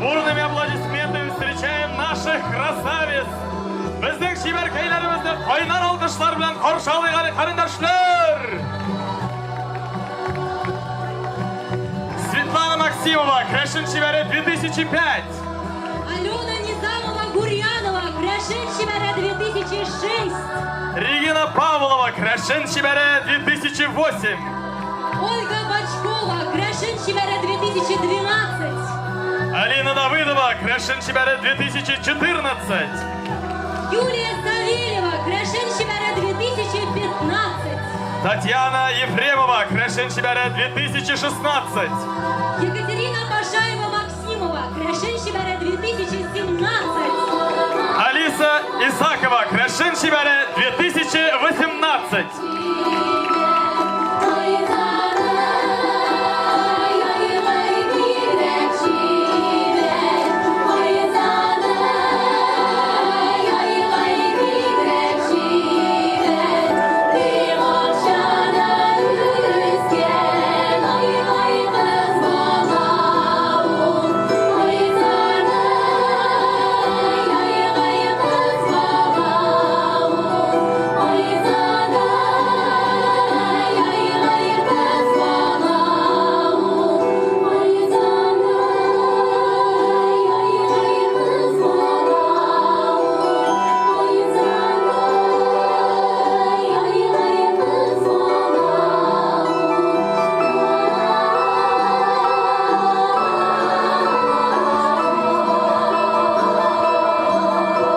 Бурными аплодисментами встречаем наших красавиц. Безнең чибәркәйләребезне кайнар алкышлар белән каршы алыйк әле, карендәшләр! Светлана Максимова, Крәшен чибәре 2005. Алена Низамова Гурьянова, Крәшен чибәре 2006. Регина Павлова, Крәшен чибәре 2008. Ольга Бочкова, Крәшен чибәре 2012. Алина Давыдова, Крәшен чибәре 2014. Юлия Савельева, Крәшен чибәре 2015. Татьяна Ефремова, Крәшен чибәре 2016. Екатерина Пашаева Максимова, Крәшен чибәре 2017. Алиса Исакова, Крәшен чибәре 2018.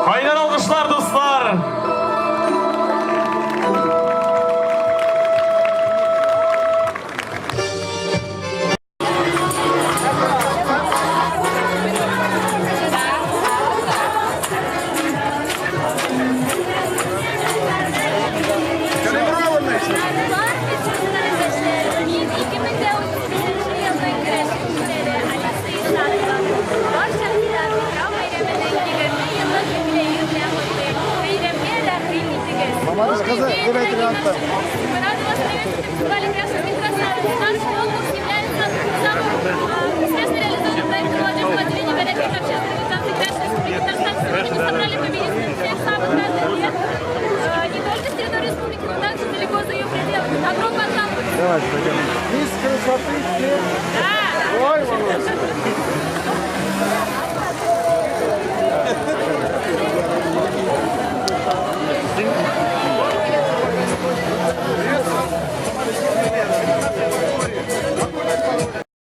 Кайнар алкышлар, дуслар! Мин 2035 елның Керәшен чибәре Алиса Исакова. Барчагызны да Питрау бәйрәменең 20 еллык юбилее белән котлыйм. Бәйрәмгә рәхим итегез. Мамадыш кызы, дип әйтергә оныттым. Мы рады вас приветствовать в фестивале «Крашенских красавиц». Наш конкурс является самым успешно реализованным проектом молодежного отделения горячих общественных организаций Крашенской Республики Татарстан. Сегодня мы собрали победителей всех самых разных лет, не только с территории республики, но также далеко за ее пределами. Добро пожаловать! Давайте пойдем. Мисс красоты все. Да! Ой, молодцы.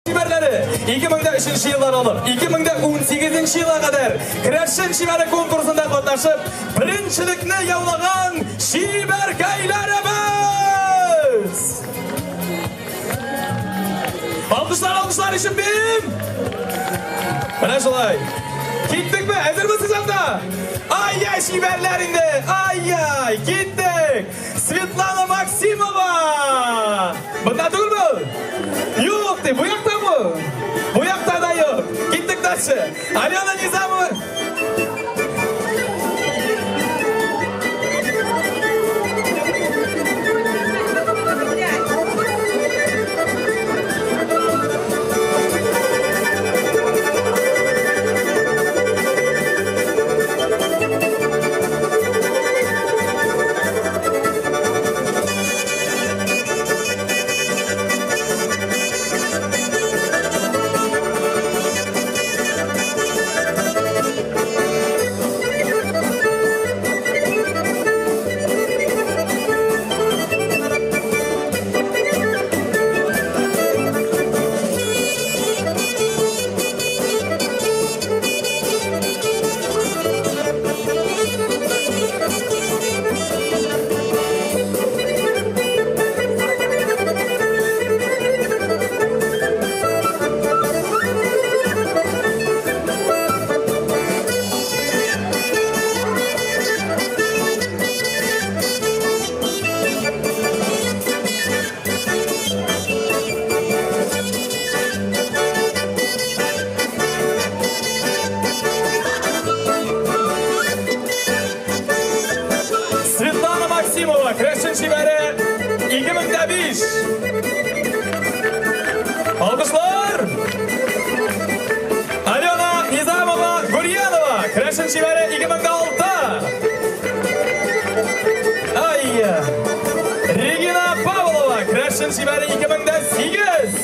Чибәрләре 2003 елдан алып 2018 елга кадәр Крәшен чибәре конкурсында катнашып, беренчелекне яулаган чибәркәйләребез! Алкышлар, алкышлар өчен бим! Менә шулай. Киттекме? Әзермесез анда? Ай-яй, чибәрләр инде! Ай-яй, киттек! Светлана Максимова! Монда түгелме? Юк, ди, бу якта бу. Бу якта да юк. Киттек дальше. Алена Низамова. Светлана Максимова, Крәшен чибәре. чибәре 2006. Ай! Регина Павлова, Крәшен чибәре 2008.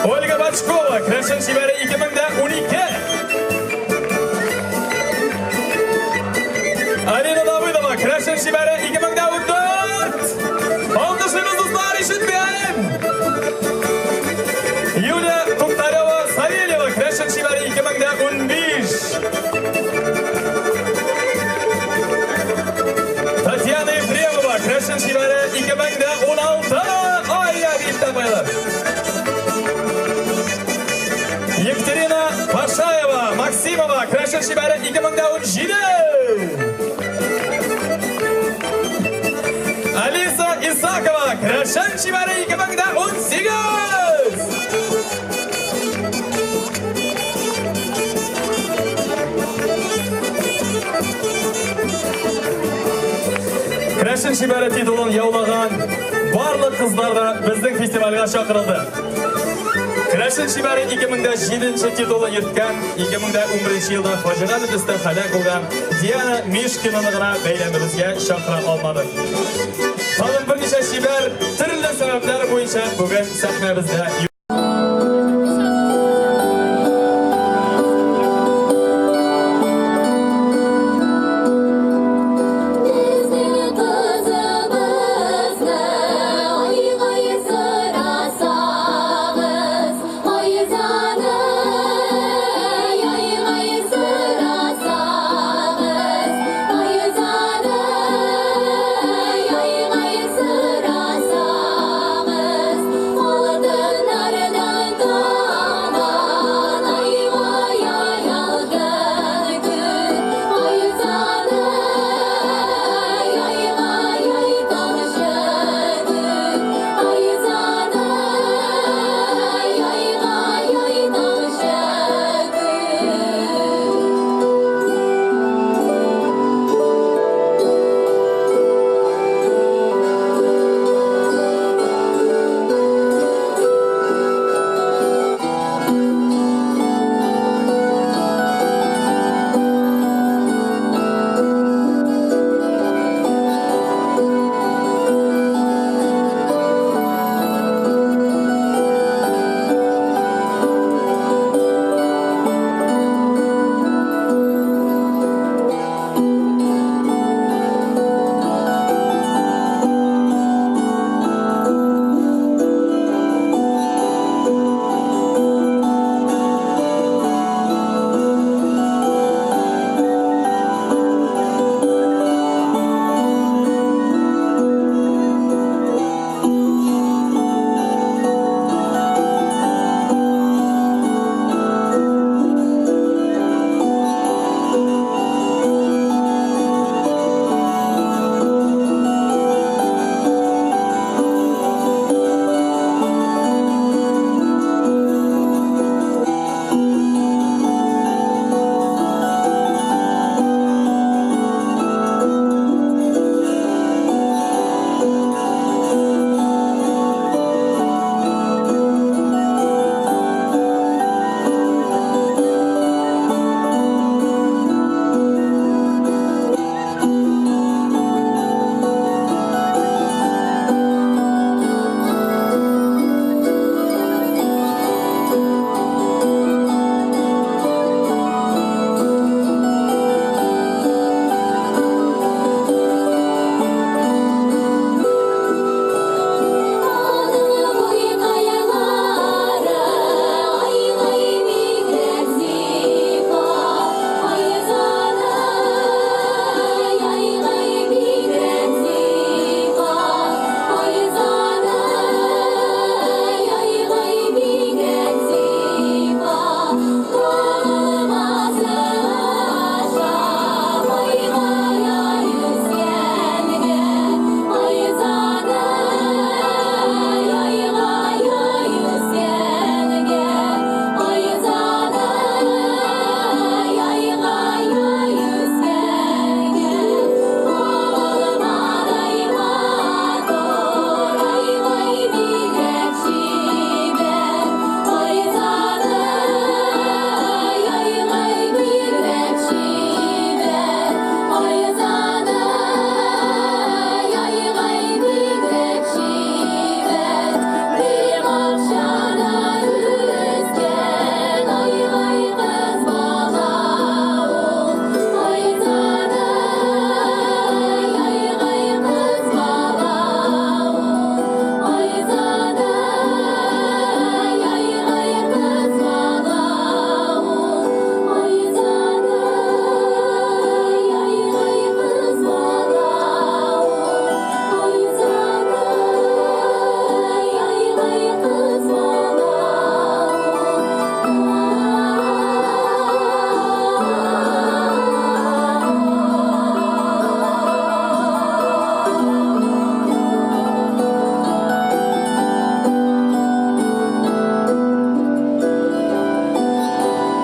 Ольга Бачкова, Крәшен чибәре 2012. Арина Давыдова, Крәшен чибәре 2014. Алкышлыйбыз, дуслар, ишетмәем. Юлия Туктарева Савельева, Крәшен чибәре 2015. Татьяна Ефремова, Крәшен чибәре 2016. Ай, дип тә куялар. Екатерина Пашаева, Максимова, Крәшен чибәре 2017. Алиса Исакова, Крәшен чибәре 2018. Крәшен чибәре титулын яулаган барлык кызлар да безнең фестивальгә чакырылды. Крәшен чибәре 2007 титулын йөрткән, 2011 елда фаҗигале төстә һәлак булган Диана Мишкинаны гына бәйрәмебезгә чакыра алмадык. Тагын берничә чибәр төрле сәбәпләр буенча бүген сәхнәбездә юк. Безнең кызыбызны айгай сорасагыз, Айзаны айгай сорасагыз, Айзаны айгай сорасагыз, алтыннар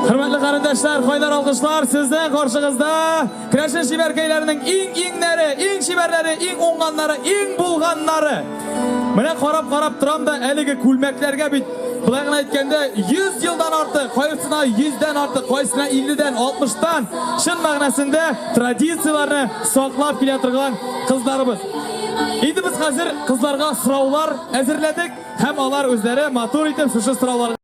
Хөрмәтле карендәшләр, кайнар алкышлар сезнең каршыгызда Керәшен чибәркәйләренең иң-иңнәре, иң чибәрләре, иң уңганнары, иң булганнары. Менә карап-карап торам да әлеге күлмәкләргә бит болай гына әйткәндә 100 елдан артык, кайсына 100дән артык, кайсына 50дән, 60тан чын мәгънәсендә традицияләрне саклап килә торган кызларыбыз. Инде без хәзер кызларга сораулар әзерләдек һәм алар үзләре матур итеп шушы сорауларга.